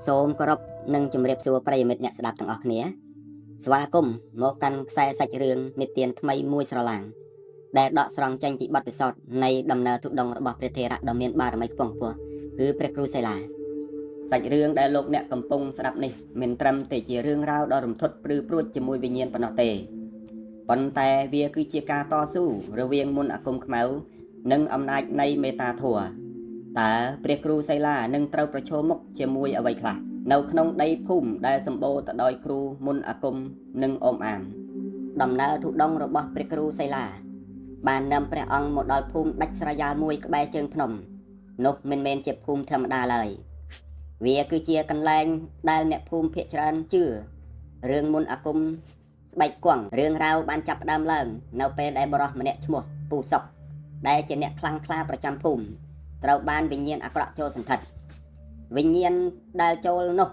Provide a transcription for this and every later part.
សូមគោរពនិងជម្រាបសួរប្រិយមិត្តអ្នកស្ដាប់ទាំងអស់គ្នាស្វាគមន៍មកកាន់ខ្សែសាច់រឿងនិទានថ្មីមួយស្រឡាងដែលដកស្រង់ចេញពីបទពិសោធន៍នៃដំណើរធុរដង្របស់ព្រះថេរៈដ៏មានបារមីខ្ពង់ខ្ពស់គឺព្រះគ្រូសីឡាសាច់រឿងដែលលោកអ្នកកំពុងស្ដាប់នេះមិនត្រឹមតែជារឿងរ៉ាវដ៏រន្ធត់ព្រឺព្រួចជាមួយវិញ្ញាណប៉ុណ្ណោះទេប៉ុន្តែវាគឺជាការតស៊ូរវាងមន្តអាគមខ្មៅនិងអំណាចនៃមេត្តាធម៌តើព្រះគ្រូសីឡានឹងត្រូវប្រឈមមុខជាមួយអ្វីខ្លះនៅក្នុងដីភូមិដែលសម្បូរទៅដោយគ្រូមន្តអាគមនិងអមអាមដំណើរធុរដង្សរបស់ព្រះគ្រូសីឡាបាននាំព្រះអង្គមកដល់ភូមិដាច់ស្រយាលមួយក្បែរជើងភ្នំនោះមិនមែនជាភូមិធម្មតាឡើយវាគឺជាកន្លែងដែលអ្នកភូមិភាគច្រើនជឿរឿងមន្តអាគមស្បែកគង់រឿងរ៉ាវបានចាប់ផ្ដើមឡើងនៅពេលដែលបុរសម្នាក់ឈ្មោះពូសុកដែលជាអ្នកខ្លាំងក្លាប្រចាំភូមិត្រូវបានវិញ្ញាណអាក្រក់ចូលសណ្ឋិតវិញ្ញាណដែលចូលនោះ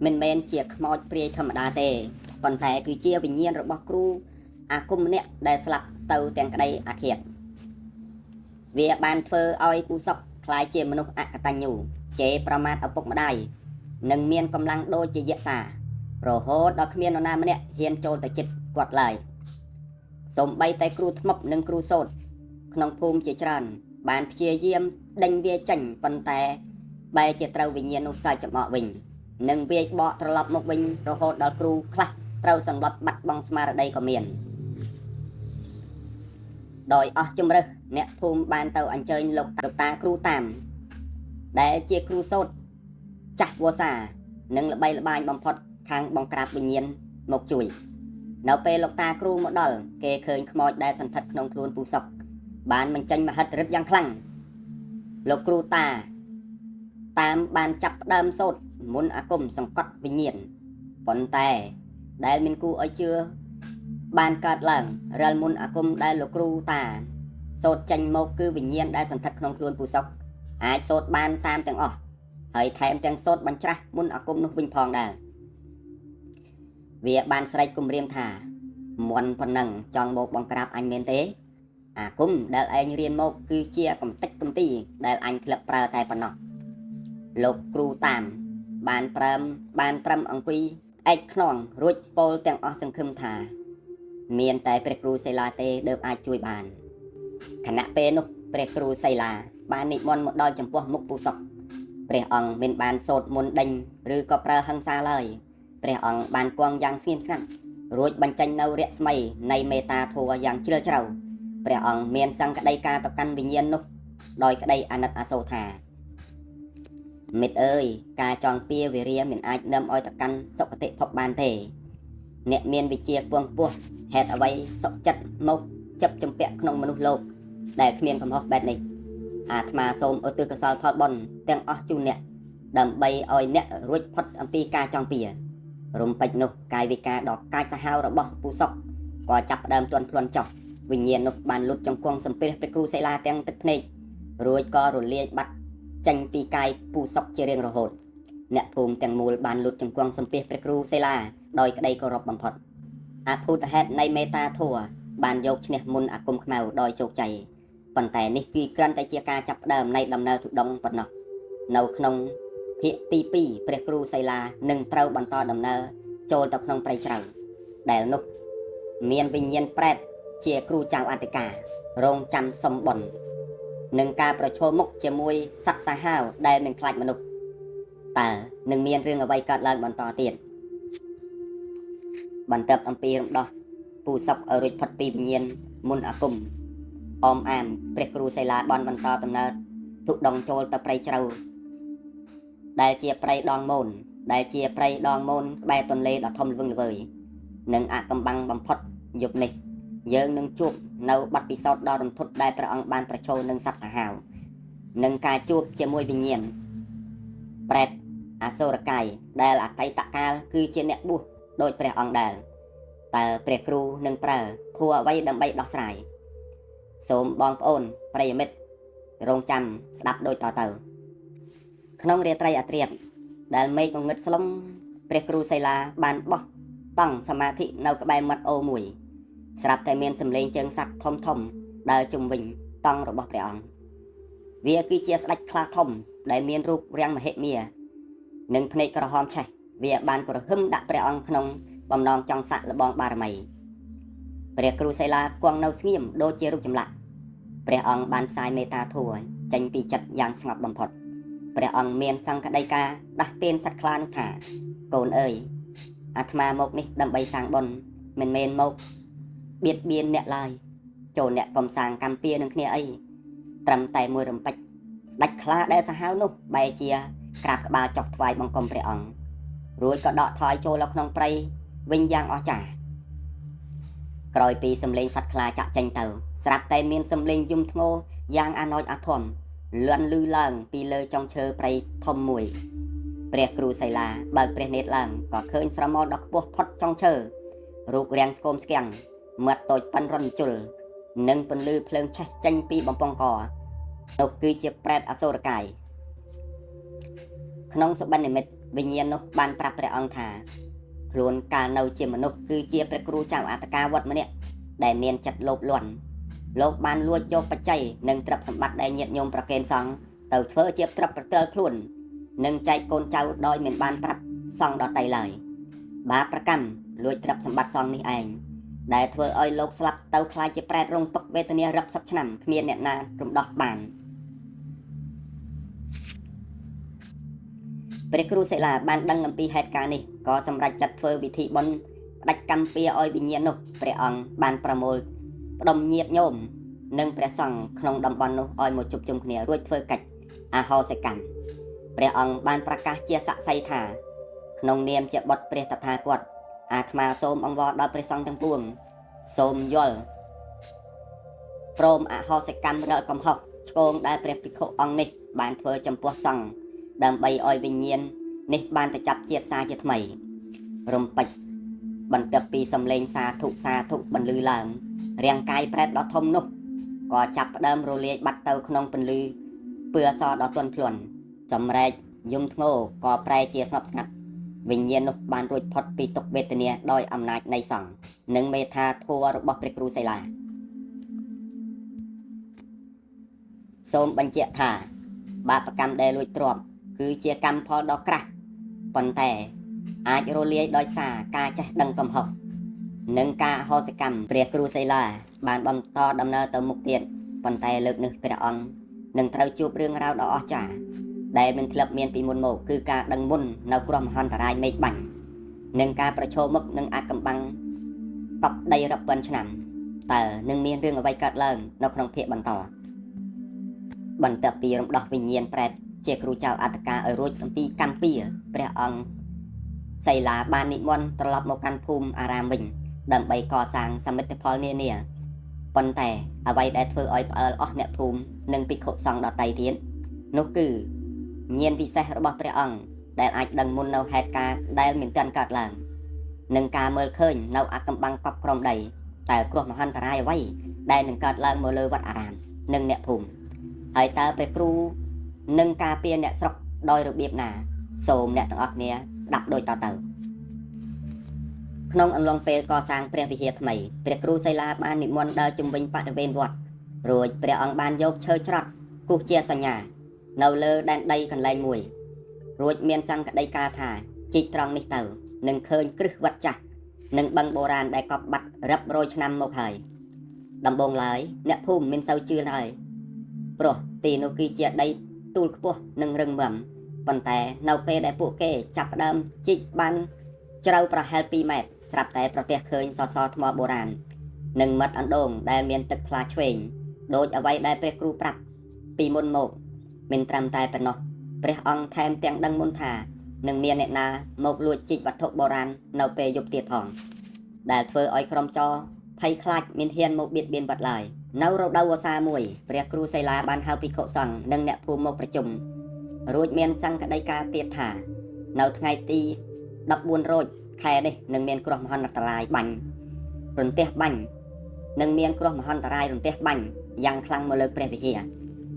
មិនមែនជាខ្មោចព្រាយធម្មតាទេប៉ុន្តែគឺជាវិញ្ញាណរបស់គ្រូអាគមម្នាក់ដែលស្លាប់ទៅទាំងក្តីអាឃាតវាបានធ្វើឲ្យពូសុកក្លាយជាមនុស្សអកតញ្ញូជេរប្រមាថឪពុកម្ដាយនិងមានកម្លាំងដូចជាយក្សារហូតដល់គ្មាននរណាម្នាក់ហ៊ានចូលទៅជិតគាត់ឡើយសូម្បីតែគ្រូធ្មប់និងគ្រូសូត្រក្នុងភូមិជាច្រើនបានព្យាយាមដេញវាចេញប៉ុន្តែបែរជាត្រូវវិញ្ញាណនោះសើចចំអកវិញនិងវាយបកត្រឡប់មកវិញរហូតដល់គ្រូខ្លះត្រូវសន្លប់បាត់បង់ស្មារតីក៏មានដោយអស់ជំរើសអ្នកភូមិបានទៅអញ្ជើញលោកតាគ្រូតាមដែលជាគ្រូសូត្រចាស់វស្សានិងល្បីល្បាញបំផុតខាងបង្ក្រាបវិញ្ញាណមកជួយនៅពេលលោកតាគ្រូមកដល់គេឃើញខ្មោចដែលសន្ធិដ្ឋក្នុងខ្លួនពូសុកបានបញ្ចេញមហិទ្ធិឫទ្ធិយ៉ាងខ្លាំងលោកគ្រូតាតាមបានចាប់ផ្ដើមសូត្រមន្តអាគមសង្កត់វិញ្ញាណប៉ុន្តែដែលមានគូឲ្យជឿបានកើតឡើងរាល់មន្តអាគមដែលលោកគ្រូតាសូត្រចេញមកគឺវិញ្ញាណដែលសន្ធិដ្ឋក្នុងខ្លួនពូសុកអាចសូត្របានតាមទាំងអស់ហើយថែមទាំងសូត្របញ្ច្រាស់មន្តអាគមនោះវិញផងដែរវាបានស្រែកគំរាមថាមន់ប៉ុណ្ណឹងចង់មកបង្ក្រាបអញមែនទេអាគមដែលឯងរៀនមកគឺជាកំតិចកំទីដែលអញធ្លាប់ប្រើតែប៉ុណ្ណោះលោកគ្រូតាមបានប្រើមបានត្រឹមអង្គុយឯកខ្នងរួចពោលទាំងអស់សង្ឃឹមថាមានតែព្រះគ្រូសីឡាទេដែលអាចជួយបានខណៈពេលនោះព្រះគ្រូសីឡាបាននិមន្តមកដល់ចំពោះមុខពូសុកព្រះអង្គមិនបានសូត្រមន្តដេញឬក៏ប្រើហិង្សាឡើយព្រះអង្គបានគង់យ៉ាងស្ងៀមស្ងាត់រួចបញ្ចេញនៅរស្មីនៃមេត្តាធម៌យ៉ាងជ្រាលជ្រៅព្រះអង្គមានសង្កដីការទៅកាន់វិញ្ញាណនោះដោយក្តីអាណិតអាសូរថាមិត្តអើយការចង់ពៀវិរិយមិនអាចនាំឲ្យទៅកាន់សុគតិភពបានទេអ្នកមានវិជ្ជាខ្ពង់ខ្ពស់ហេតុអ្វីសុខចិត្តមកចាប់ចម្ពាក់ក្នុងមនុស្សលោកដែលគ្មានកំហុសបែបនេះអាត្មាសូមឧទ្ទិសកុសលផលបុណ្យទាំងអស់ជូនអ្នកដើម្បីឲ្យអ្នករួចផុតអំពីការចង់ពៀរំពេចនោះកាយវិការដ៏កាចសាហាវរបស់ពូសុកក៏ចាប់ផ្ដើមទន់ភ្លន់ចុះវិញ្ញាណនោះបានលុតចង្គង់សំព្រះព្រះគ្រូសីឡាទាំងទឹកភ្នែករួចក៏រលាយបាត់ចេញពីកាយពូសុកជារៀងរហូតអ្នកភូមិទាំងមូលបានលុតចង្គង់សំព្រះព្រះគ្រូសីឡាដោយក្តីគោរពបំផុតអភូតហេតុនៃមេត្តាធម៌បានយកឈ្នះមុនអាគមខ្មៅដោយជោគជ័យប៉ុន្តែនេះគឺគ្រាន់តែជាការចាប់ផ្ដើមនៃដំណើរធុរដង្សប៉ុណ្ណោះនៅក្នុងភាគទី2ព្រះគ្រូសីឡានឹងត្រូវបន្តដំណើរចូលទៅក្នុងព្រៃជ្រៅដែលនោះមានវិញ្ញាណប្រែតជាគ្រូចៅអធិការរងចាំសុំបុណ្យនិងការប្រឈមមុខជាមួយសត្វសាហាវដែលមិនខ្លាចមនុស្សតើនឹងមានរឿងអ្វីកើតឡើងបន្តទៀតបន្ទាប់អំពីរំដោះពូសុកឲ្យរួចផុតពីវិញ្ញាណមុនអាគមអមអាមព្រះគ្រូសីឡាបានបន្តដំណើរធុរដង្សចូលទៅព្រៃជ្រៅដែលជាព្រៃដងមូនដែលជាព្រៃដងមូនក្បែរទន្លេដ៏ធំល្វឹងល្វើយនិងអកំបាំងបំផុតយប់នេះយើងនឹងជួបនៅបទពិសោធន៍ដ៏រន្ធត់ដែលព្រះអង្គបានប្រឈមនឹងសត្វសាហាវនិងការជួបជាមួយវិញ្ញាណប្រេតអសុរកាយដែលអតីតកាលគឺជាអ្នកបួសដោយព្រះអង្គដែរតើព្រះគ្រូនឹងប្រើធัวអ្វីដើម្បីដោះស្រាយសូមបងប្អូនប្រិយមិត្តរងចាំស្ដាប់ដូចតទៅក្នុងរាត្រីអាត្រៀបដែលមេឃងងឹតស្លុំព្រះគ្រូសីឡាបានបោះតង់សមាធិនៅក្បែរមាត់អូរមួយស្រាប់តែមានសម្លេងជើងសត្វធំធំដើរជុំវិញតង់របស់ព្រះអង្គវាគឺជាស្ដេចខ្លាធំដែលមានរូបរាងមហិមា និងភ្នែកក្រហមឆេះវាបានក្រហឹមដាក់ព្រះអង្គក្នុងបំណងចង់សាក់លបងបារមីព្រះគ្រូសីឡាគង់នៅស្ងៀមដូចជារូបចម្លាក់ព្រះអង្គបានផ្សាយមេត្តាធម៌ចេញពីចិត្តយ៉ាងស្ងប់បំផុតព្រះអង្គមានសង្កដីកាដាស់តឿនសត្វខ្លានោះថាកូនអើយអាត្មាមកនេះដើម្បីសាងបុណ្យមិនមែនមកបៀតបៀនអ្នកឡើយចូលអ្នកកុំសាងកម្មពៀនឹងគ្នាអីត្រឹមតែមួយរំពេចស្ដេចខ្លាដែលសាហាវនោះបែរជាក្រាបក្បាលចុះថ្វាយបង្គំព្រះអង្គរួចក៏ដកថយចូលទៅក្នុងព្រៃវិញយ៉ាងអស្ចារ្យក្រោយពីសំឡេងសត្វខ្លាចាក់ចេញទៅស្រាប់តែមានសំឡេងយំធ្ងោយ៉ាងអាណោចអាធំលន់លឺឡើងពីលើចុងឈើព្រៃធំមួយព្រះគ្រូសីឡាបើកព្រះនេត្រឡើងក៏ឃើញស្រមោលដ៏ខ្ពស់ផុតចុងឈើរូបរាងស្គមស្គាំងមាត់តូចប៉ិនរន់ជុលនិងពន្លឺភ្លើងឆេះចេញពីបំពង់កនោះគឺជាប្រេតអសុរកាយក្នុងសុបិននិមិត្តវិញ្ញាណនោះបានប្រាប់ព្រះអង្គថាខ្លួនកាលនៅជាមនុស្សគឺជាព្រះគ្រូចៅអធិការវត្តម្នាក់ដែលមានចិត្តលោភលន់លោកបានលួចយកបច្ច័យនិងទ្រព្យសម្បត្តិដែលញាតិញោមប្រគេនសង្ឃទៅធ្វើជាទ្រព្យប្រទល់ខ្លួននិងចែកកូនចៅដោយមិនបានប្រាប់សង្ឃដទៃឡើយបាបប្រកម្មលួចទ្រព្យសម្បត្តិសង្ឃនេះឯងដែលធ្វើឲ្យលោកស្លាប់ទៅក្លាយជាប្រេតរងទុក្ខវេទនារាប់សិបឆ្នាំគ្មានអ្នកណារំដោះបានព្រះគ្រូសិលាបានដឹងអំពីហេតុការណ៍នេះក៏សម្រេចចាត់ធ្វើវិធីបុណ្យផ្ដាច់កម្មពៀឲ្យវិញ្ញាណនោះព្រះអង្គបានប្រមូលផ្ដុំញាតិញោមនិងព្រះសង្ឃក្នុងតំបន់នោះឲ្យមកជួបជុំគ្នារួចធ្វើកិច្ចអហោសិកម្មព្រះអង្គបានប្រកាសជាស័ក្តិសិទ្ធិថាក្នុងនាមជាបុត្រព្រះតថាគតអាត្មាសូមអង្វរដល់ព្រះសង្ឃទាំងពួងសូមយល់ព្រមអហោសិកម្មរាល់កំហុសឆ្គងដែលព្រះភិក្ខុអង្គនេះបានធ្វើចំពោះសង្ឃដើម្បីឲ្យវិញ្ញាណនេះបានទៅចាប់ជាតិសាជាថ្មីរំពេចបន្ទាប់ពីសំឡេងសាធុសាធុបន្លឺឡើងរាងកាយប្រែតដ៏ធំនោះក៏ចាប់ផ្ដើមរលាយបាត់ទៅក្នុងពន្លឺពើសដ៏ទន់ភ្លន់សម្រែកយំធ្ងោក៏ប្រែជាស្ងប់ស្ងាត់វិញ្ញាណនោះបានរួចផុតពីទុក្ខវេទនាដោយអំណាចនៃសង្ឃនិងមេត្តាធម៌របស់ព្រះគ្រូសីឡាសូមបញ្ជាក់ថាបាបកម្មដែលលួចទ្រព្យគឺជាកម្មផលដ៏ក្រាស់ប៉ុន្តែអាចរលាយដោយសារការចេះដឹងកំហុសនិងការអហោសិកម្មព្រះគ្រូសីឡាបានបន្តដំណើរទៅមុខទៀតប៉ុន្តែលើកនេះព្រះអង្គនឹងត្រូវជួបរឿងរ៉ាវដ៏អស្ចារ្យដែលមិនធ្លាប់មានពីមុនមកគឺការដឹងមុននៅគ្រោះមហន្តរាយមេឃបាញ់និងការប្រឈមមុខនឹងអាចកំបាំងកប់ដីរាប់ពាន់ឆ្នាំតើនឹងមានរឿងអ្វីកើតឡើងនៅក្នុងភាគបន្តបន្ទាប់ពីរំដោះវិញ្ញាណប្រែតជាគ្រូចៅអត្តការឲ្យរួចអំពីកម្មពៀព្រះអង្គសីឡាបាននិមន្តត្រឡប់មកកាន់ភូមិអារាមវិញដើម្បីកសាងសមិទ្ធផលនានាប៉ុន្តែអ្វីដែលធ្វើឲ្យផ្អើលអស់អ្នកភូមិនិងភិក្ខុសង្ឃដទៃទៀតនោះគឺញាណពិសេសរបស់ព្រះអង្គដែលអាចដឹងមុននៅហេតុការណ៍ដែលមិនទាន់កើតឡើងនិងការមើលឃើញនៅអាកំបាំងកប់ក្រោមដីតើគ្រោះមហន្តរាយអ្វីដែលនឹងកើតឡើងមកលើវត្តអារាមនិងអ្នកភូមិហើយតើព្រះគ្រូនឹងការពារអ្នកស្រុកដោយរបៀបណាសូមអ្នកទាំងអស់គ្នាស្ដាប់ដូចតទៅក្នុងអំឡុងពេលកសាងព្រះវិហារថ្មីព្រះគ្រូសីឡាបាននិមន្តដើរជុំវិញបរិវេណវត្តរួចព្រះអង្គបានយកឈើច្រត់គូសជាសញ្ញានៅលើដែនដីកន្លែងមួយរួចមានសង្កដីកាថាជីកត្រង់នេះទៅនឹងឃើញគ្រឹះវត្តចាស់និងបឹងបុរាណដែលកប់បាត់រាប់រយឆ្នាំមកហើយដំបូងឡើយអ្នកភូមិមិនសូវជឿឡើយព្រោះទីនោះគឺជាដីទូលខ្ពស់និងរឹងមាំប៉ុន្តែនៅពេលដែលពួកគេចាប់ផ្ដើមជីកបានជ្រៅប្រហែល2ម៉ែត្រស្រាប់តែប្រទះឃើញសសរថ្មបុរាណនិងមិត្តអណ្ដូងដែលមានទឹកថ្លាឆ្វេងដូចអ្វីដែលព្រះគ្រូប្រាប់ពីមុនមកមិនត្រឹមតែប៉ុណ្ណោះព្រះអង្គថែមទាំងដឹងមុនថានឹងមានអ្នកណាមកលួចជីកវត្ថុបុរាណនៅពេលយប់ទៀតផងដែលធ្វើឲ្យក្រុមចោរភ័យខ្លាចមិនហ៊ានមកបៀតបៀនវត្តឡើយនៅរដូវវស្សាមួយព្រះគ្រូសីឡាបានហៅភិក្ខុសង្ឃនិងអ្នកភូមិមកប្រជុំរួចមានសង្កដីកាទៀតថានៅថ្ងៃទី14រោចខែនេះនឹងមានគ្រោះមហន្តរាយបាញ់រន្ទះបាញ់នឹងមានគ្រោះមហន្តរាយរន្ទះបាញ់យ៉ាងខ្លាំងមកលើព្រះវិហារ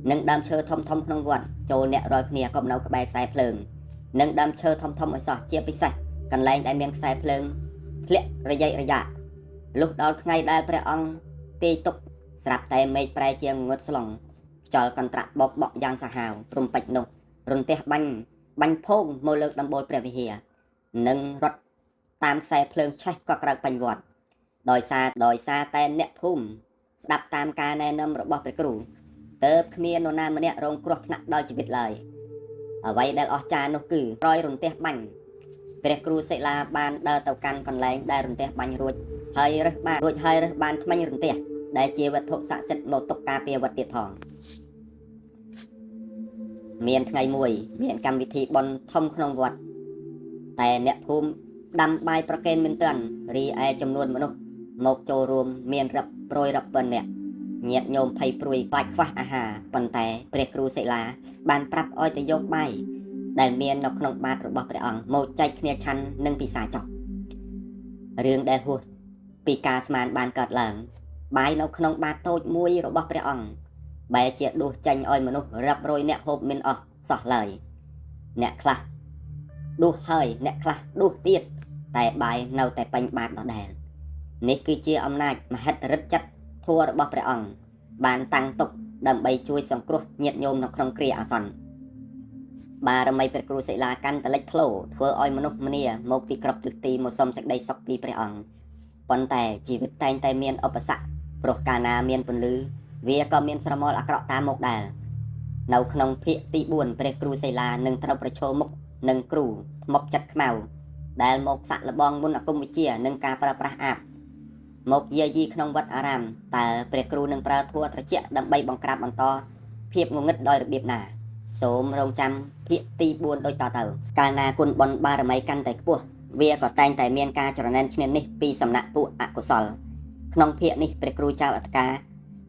និងដើមឈើធំធំក្នុងវត្តចូលអ្នករាល់គ្នាក៏នៅក្បែរខ្សែភ្លើងនិងដើមឈើធំធំឲ្យសោះជាពិសេសកន្លែងដែលមានខ្សែភ្លើងធ្លាក់រយៈរយៈលុះដល់ថ្ងៃដែលព្រះអង្គទាយទុកស្រាប់តែមេឃប្រែជាងងឹតស្លុងខ្យល់កន្ត្រាក់បោកបក់យ៉ាងសាហាវរំពេចនោះរន្ទះបាញ់ បាញ់ផោងមកលើកដំបូលព្រះវិហារនិងរត់តាមខ្សែភ្លើងឆេះក៏ក្រៅពេញវត្តដោយសារតែអ្នកភូមិស្ដាប់តាមការណែនាំរបស់ព្រះគ្រូទើបគ្មាននរណាម្នាក់រងគ្រោះថ្នាក់ដល់ជីវិតឡើយអ្វីដែលអស្ចារ្យនោះគឺក្រោយរន្ទះបាញ់ព្រះគ្រូសិលាបានដើរទៅកាន់កន្លែងដែលរន្ទះបាញ់រួចហើយរើសបានរួចហើយរើសបានថ្មិញរន្ទះដែលជាវត្ថុស័ក្តិសិទ្ធិមកទុកការពារវត្តទៀតផងមានថ្ងៃមួយមានកម្មវិធីបុណ្យធំក្នុងវត្តតែអ្នកភូមិដាំបាយប្រគេនមិនទាន់រីឯចំនួនមនុស្សមកចូលរួមមានរាប់រយរាប់ពាន់នាក់ញាតិញោមភ័យព្រួយខ្លាចខ្វះអាហារប៉ុន្តែព្រះគ្រូសិលាបានប្រាប់ឲ្យទៅយកបាយដែលមាននៅក្នុងបាតរបស់ព្រះអង្គមកចែកគ្នាឆាន់និងពិសាចុះរឿងដែលហួសពីការស្មានបានកើតឡើងបាយនៅក្នុងបាតតូចមួយរបស់ព្រះអង្គបែរជាដួសចេញឲ្យមនុស្សរាប់រយនាក់ហូបមិនអស់សោះឡើយអ្នកខ្លះដួសហើយអ្នកខ្លះដួសទៀតតែបាយនៅតែពេញបាតដដែលនេះគឺជាអំណាចមហិទ្ធិឫទ្ធិចិត្តធម៌របស់ព្រះអង្គបានតាំងទុកដើម្បីជួយសង្គ្រោះញាតិញោមនៅក្នុងគ្រាអាសន្នបារមីព្រះគ្រូសិលាកាន់តែលេចធ្លោធ្វើឲ្យមនុស្សម្នាមកពីគ្រប់ទិសទីមកសុំសេចក្តីសុខពីព្រះអង្គប៉ុន្តែជីវិតតែងតែមានឧបសគ្គព្រោះកាលណាមានពន្លឺវាក៏មានស្រមោលអាក្រក់តាមមកដែរនៅក្នុងភាគទី4ព្រះគ្រូសិលានឹងត្រូវប្រឈមមុខនឹងគ្រូធ្មប់ចិត្តខ្មៅដែលមកសាក់លបងមុនអាគមវិជ្ជានិងការប្រើប្រាស់អាបមកយាយីក្នុងវត្តអារាមតើព្រះគ្រូនឹងប្រើធម៌ត្រជាក់ដើម្បីបង្ក្រាបបន្តភាពងងឹតដោយរបៀបណាសូមរងចាំភាគទី4ដូចតទៅកាលណាគុណបុណ្យបារមីកាន់តែខ្ពស់វាក៏តែងតែមានការច្រណែនឈ្នានីសពីសំណាក់ពួកអកុសលក្នុងភាគនេះព្រះគ្រូចៅអធិការ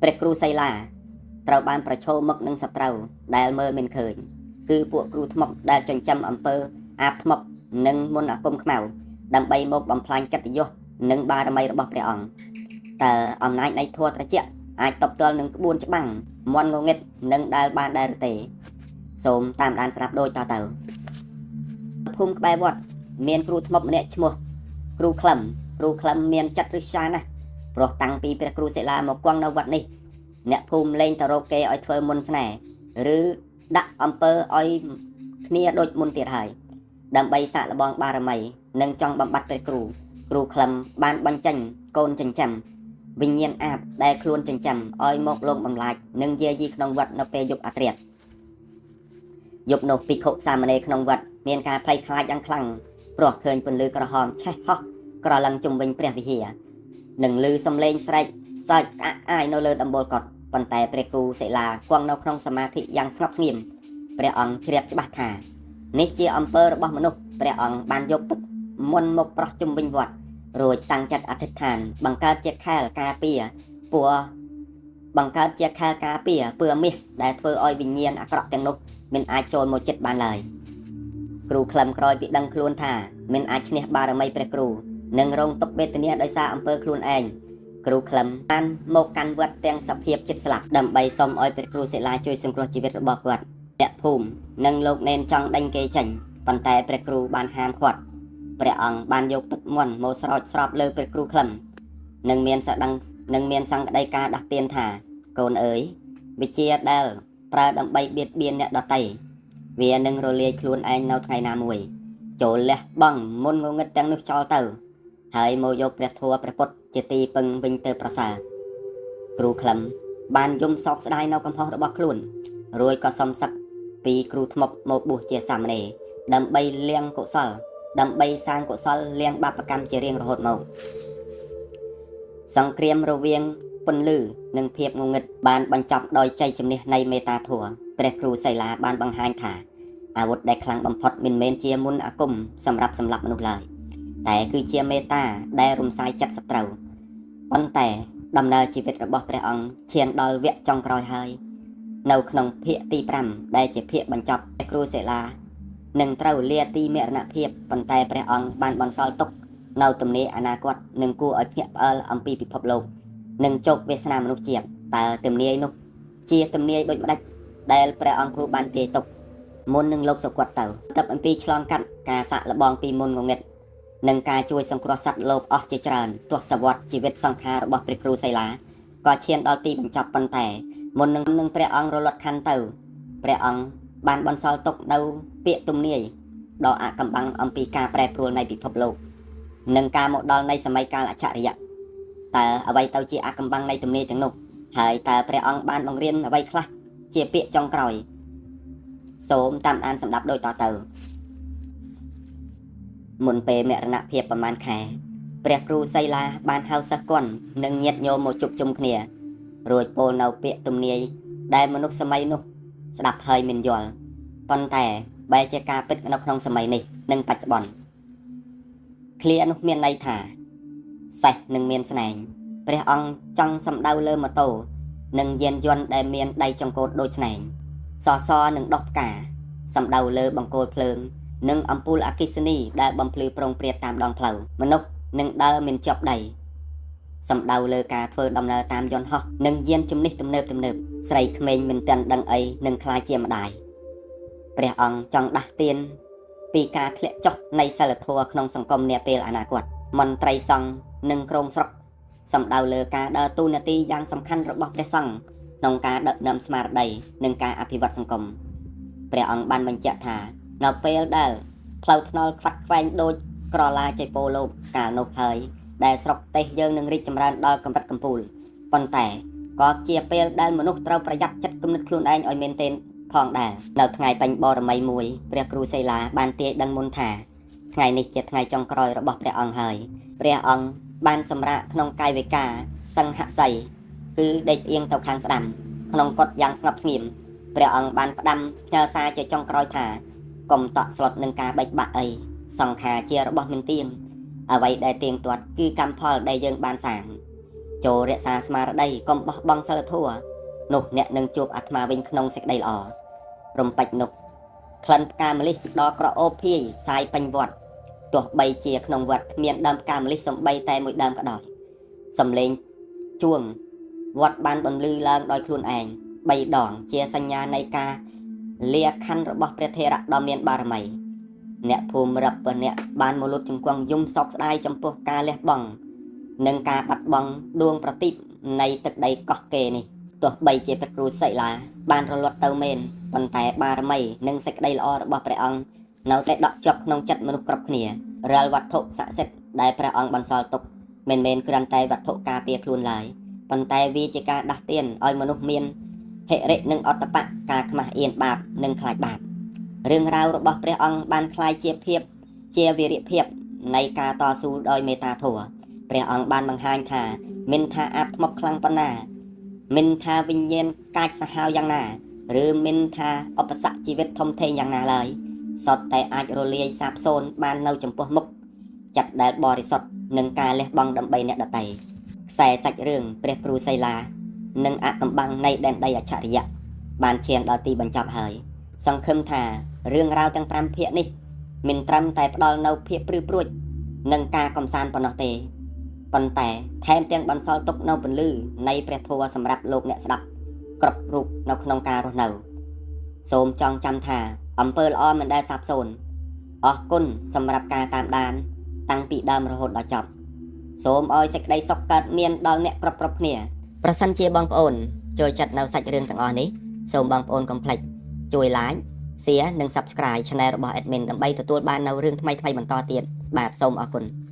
ព្រះគ្រូសីលាត្រូវបានប្រឈមមុខនឹងសត្រូវដែលមើលមិនឃើញគឺពួកគ្រូធ្មប់ដែលចិញ្ចឹមអំពើអាបធ្មប់និងមន្តអាគមខ្មៅដើម្បីមកបំផ្លាញកិត្តិយសនិងបារមីរបស់ព្រះអង្គតើអំណាចនៃធម៌ត្រជាក់អាចតបទល់នឹងក្បួនច្បាំងមន់ងងឹតនិងដែលបានដែរឬទេសូមតាមដានស្ដាប់ដូចតទៅភូមិក្បែរវត្តមានគ្រូធ្មប់ម្នាក់ឈ្មោះគ្រូក្លឹមគ្រូក្លឹមមានចិត្តឫស្យាណាស់ព្រោះតាំងពីព្រះគ្រូសិលាមកគង់នៅវត្តនេះអ្នកភូមិលែងទៅរកគេឲ្យធ្វើមុនស្នេហ៍ឬដាក់អំពើឲ្យគ្នាដូចមុនទៀតហើយដើម្បីសាកល្បងបារមីនិងចង់បំបត្តិព្រះគ្រូគ្រូក្លឹមបានបញ្ចេញកូនចិញ្ចឹមវិញ្ញាណអាបដែលខ្លួនចិញ្ចឹមឲ្យមកលងបំលាចនិងយាយីក្នុងវត្តនៅពេលយប់អាត្រាតយប់នោះភិក្ខុសាមណេរក្នុងវត្តមានការភ័យខ្លាចយ៉ាងខ្លាំងព្រោះឃើញពន្លឺក្រហមឆេះហោះក្រឡឹងជុំវិញព្រះវិហារនិងឮសំឡេងស្រែកសើចក្អាកក្អាយនៅលើដំបូលកុដិប៉ុន្តែព្រះគ្រូសិលាគង់នៅក្នុងសមាធិយ៉ាងស្ងប់ស្ងៀមព្រះអង្គជ្រាបច្បាស់ថានេះជាអំពើរបស់មនុស្សព្រះអង្គបានយកទឹកមន្តមកប្រោះជុំវិញវត្តរួចតាំងចិត្តអធិដ្ឋានបង្កើតជាខែលការពារពណ៌បង្កើតជាខែលការពារពើមាសដែលធ្វើឲ្យវិញ្ញាណអាក្រក់ទាំងនោះមិនអាចចូលមកចិត្តបានឡើយគ្រូក្លឹមក្រោយពីដឹងខ្លួនថាមិនអាចឈ្នះបារមីព្រះគ្រូនិងរងទុក្ខវេទនាដោយសារអំពើខ្លួនឯងគ្រូក្លឹមបានមកកាន់វត្តទាំងសភាពចិត្តស្លាប់ដើម្បីសុំឲ្យព្រះគ្រូសិលាជួយសង្គ្រោះជីវិតរបស់គាត់អ្នកភូមិនិងលោកនេនចង់ដេញគេចេញប៉ុន្តែព្រះគ្រូបានហាមឃាត់ព្រះអង្គបានយកទឹកមន្តមកស្រោចស្រពលើព្រះគ្រូក្លឹមនិងមានសដឹងនិងមានសង្កដីការដាស់តឿនថាកូនអើយវិជាដែលប្រើដើម្បីបៀតបៀនអ្នកដទៃវានឹងរលាយខ្លួនឯងនៅថ្ងៃណាមួយចូលលះបង់មុនងងឹតទាំងនោះចោលទៅហើយមកយកព្រះធម៌ព្រះពុទ្ធជាទីពឹងវិញទៅប្រសើរគ្រូក្លឹមបានយំសោកស្ដាយនៅកំហុសរបស់ខ្លួនរួចក៏សុំសឹកពីគ្រូធ្មប់មកបួសជាសាមណេរដើម្បីលៀងកុសលដើម្បីសាងកុសលលៀងបាបកម្មជារៀងរហូតមកសង្គ្រាមរវាងពន្លឺនិងភាពងងឹតបានបញ្ចប់ដោយជ័យជំនះនៃមេត្តាធម៌ព្រះគ្រូសីលាបានបង្ហាញថាអាវុធដែលខ្លាំងបំផុតមិនមែនជាមន្តអាគមសម្រាប់សម្លាប់មនុស្សឡើយតែគឺជាមេត្តាដែលរំសាយចិត្តសត្រូវប៉ុន្តែដំណើរជីវិតរបស់ព្រះអង្គឈានដល់វគ្គចុងក្រោយហើយនៅក្នុងភាគទី5ដែលជាភាគបញ្ចប់ព្រះគ្រូសិលានឹងត្រូវលាទីមរណភាពប៉ុន្តែព្រះអង្គបានបន្សល់ទុកនៅទំនាយអនាគតនឹងគួរឲ្យភ្ញាក់ផ្អើលអំពីពិភពលោកនិងជោគវាសនាមនុស្សជាតិតើទំនាយនោះជាទំនាយដូចម្ដេចដែលព្រះអង្គគ្រូបានទាយទុកមុននឹងលោកសុគតទៅទឹកអំពីឆ្លងកាត់ការសាក់លបងពីមុនងងឹតនិងការជួយសង្គ្រោះសត្វលោកអស់ជាច្រើនទស្សវត្សជីវិតសង្ខាររបស់ព្រះគ្រូសីលាក៏ឈានដល់ទីបញ្ចប់ប៉ុន្តែមុននឹងព្រះអង្គរលត់ខណ្ឌទៅព្រះអង្គបានបន្សល់ទុកនៅ ពាក្យទំនាយដ៏អាថ៌កំបាំងអំពីការប្រែប្រួលនៃពិភពលោក និងការមកដល់នៃសម័យកាលអច្ឆរិយៈតើអ្វីទៅជាអាថ៌កំបាំងនៃទំនាយទាំងនោះហើយតើព្រះអង្គបានបង្រៀនអ្វីខ្លះជាពាក្យចុងក្រោយសូមតាមដានសម្ដាប់ដូចតទៅ មុនពេលមរណភាពប្រមាណខែព្រះគ្រូសីឡាបានហៅសិស្សគន់និងញាតិញោមមកជួបជុំគ្នា រួចពោលនៅពាក្យទំនាយដែលមនុស្សសម័យនោះស្ដាប់ហើយមិនយល់ប៉ុន្តែបែរជាការពិតនៅក្នុងសម័យនេះនិងបច្ចុប្បន្នឃ្លានោះមានន័យថាសេះនឹងមានស្នែងព្រះអង្គចង់សំដៅលើម៉ូតូនិងយានយន្តដែលមានដៃចង្កូតដូចស្នែងសសរនឹងដុះផ្កាសំដៅលើបង្គោលភ្លើងនិងអំពូលអគ្គិសនីដែលបំភ្លឺប្រងព្រាតតាមដងផ្លូវមនុស្សនឹងដើរមិនជាប់ដីសំដៅលើការធ្វើដំណើរតាមយន្តហោះនិងយានជំនិះទំនើបទំនើបស្រីក្មេងមិនទាន់ដឹងអីនឹងក្លាយជាម្ដាយព្រះអង្គចង់ដាស់ទៀនពីការធ្លាក់ចុះនៃសិលធម៌ក្នុងសង្គមនាពេលអនាគតមន្ត្រីសង្ឃនិងក្រុងស្រុកសំដៅលើការដើរតួនាទីយ៉ាងសំខាន់របស់ព្រះសង្ឃក្នុងការដឹកនាំស្មារតីនិងការអភិវឌ្ឍសង្គមព្រះអង្គបានបញ្ជាក់ថានៅពេលដែលផ្លូវថ្នល់ខ្វាត់ខ្វែងដូចក្រឡាចៃពោលោកកាលនោះហើយដែលស្រុកទេសយើងនឹងរីកចម្រើនដល់កម្រិតកំពូលប៉ុន្តែក៏ជាពេលដែលមនុស្សត្រូវប្រយ័ត្នចិត្តគំនិតខ្លួនឯងឲ្យមែនទែនផងដែរនៅថ្ងៃបាញ់បរមីមួយព្រះគ្រូសីឡាបានទាយដឹងមុនថាថ្ងៃនេះជាថ្ងៃចុងក្រោយរបស់ព្រះអង្គហើយព្រះអង្គបានសម្រាកក្នុងកាយវិការសង្ហសីគឺដេកផ្អៀងទៅខាងស្ដាំក្នុងកុដិយ៉ាងស្ងប់ស្ងៀមព្រះអង្គបានផ្ដាំផ្ញើសារជាចុងក្រោយថាកុំតក់ស្លុតនឹងការបែកបាក់អីសង្ខារជារបស់មិនទៀងអ្វីដែលទៀងទាត់គឺកម្មផលដែលយើងបានសាងចូលរក្សាស្មារតីកុំបោះបង់សិលធម៌នោះអ្នកនឹងជួបអាត្មាវិញក្នុងសេចក្តីល្អរំពេចនោះក្លិនផ្កាម្លិះដ៏ក្រអូបភាយសាយពេញវត្តទោះបីជាក្នុងវត្តគ្មានដើមផ្កាម្លិះសំបីតែមួយដើមក៏ដោយសំឡេងជួងវត្តបានបន្លឺឡើងដោយខ្លួនឯង3ដងជាសញ្ញានៃការលាខណ្ឌរបស់ព្រះថេរៈដ៏មានបារមីអ្នកភូមិរាប់ពអ្នកបានមកលុតជង្គង់យំសោកស្ដាយចំពោះការលះបង់និងការបាត់បង់ដួងប្រទីបនៃទឹកដីកោះកេរនេះទោះបីជាព្រះគ្រូសីឡាបានរលត់ទៅមែនប៉ុន្តែបារមីនិងសេចក្តីល្អរបស់ព្រះអង្គនៅតែដក់ជាប់ក្នុងចិត្តមនុស្សគ្រប់គ្នារាល់វត្ថុស័ក្តិសិទ្ធិដែលព្រះអង្គបន្សល់ទុកមិនមែនគ្រាន់តែវត្ថុការពារខ្លួនឡើយប៉ុន្តែវាជាការដាស់តឿនឲ្យមនុស្សមានហិរិនិងអត្តបៈការខ្មាស់អៀនបាបនិងខ្លាចបាបរឿងរ៉ាវរបស់ព្រះអង្គបានក្លាយជាភាពជាវីរភាពនៃការតស៊ូដោយមេត្តាធម៌ព្រះអង្គបានបង្ហាញថាមិនថាអាបធ្មប់ខ្លាំងប៉ុណ្ណាមិនថាវិញ្ញាណកាចសាហាវយ៉ាងណាឬមិនថាឧបសគ្គជីវិតធំធេងយ៉ាងណាឡើយសុទ្ធតែអាចរលាយសាបសូន្យបាននៅចំពោះមុខចិត្តដែលបរិសុទ្ធនិងការលះបង់ដើម្បីអ្នកដទៃខ្សែសាច់រឿងព្រះគ្រូសីឡានិងអកំបាំងនៃដែនដីអច្ឆរិយៈបានឈានដល់ទីបញ្ចប់ហើយសង្ឃឹមថារឿងរ៉ាវទាំង5ភាគនេះមិនត្រឹមតែផ្ដល់នូវភាពព្រឺព្រួចនិងការកំសាន្តប៉ុណ្ណោះទេប៉ុន្តែថែមទាំងបន្សល់ទុកនូវពន្លឺនៃព្រះធម៌សម្រាប់លោកអ្នកស្ដាប់គ្រប់រូបនៅក្នុងការរស់នៅសូមចងចាំថាអំពើល្អមិនដែលសាបសូន្យអរគុណសម្រាប់ការតាមដានតាំងពីដើមរហូតដល់ចប់សូមឲ្យសេចក្តីសុខកើតមានដល់អ្នកគ្រប់ៗគ្នាប្រសិនជាបងប្អូនចូលចិត្តនៅសាច់រឿងទាំងអស់នេះសូមបងប្អូនកុំភ្លេចជួយ Like Share និង Subscribe Channel របស់ Admin ដើម្បីទទួលបាននូវរឿងថ្មីៗបន្តទៀតបាទសូមអរគុណ។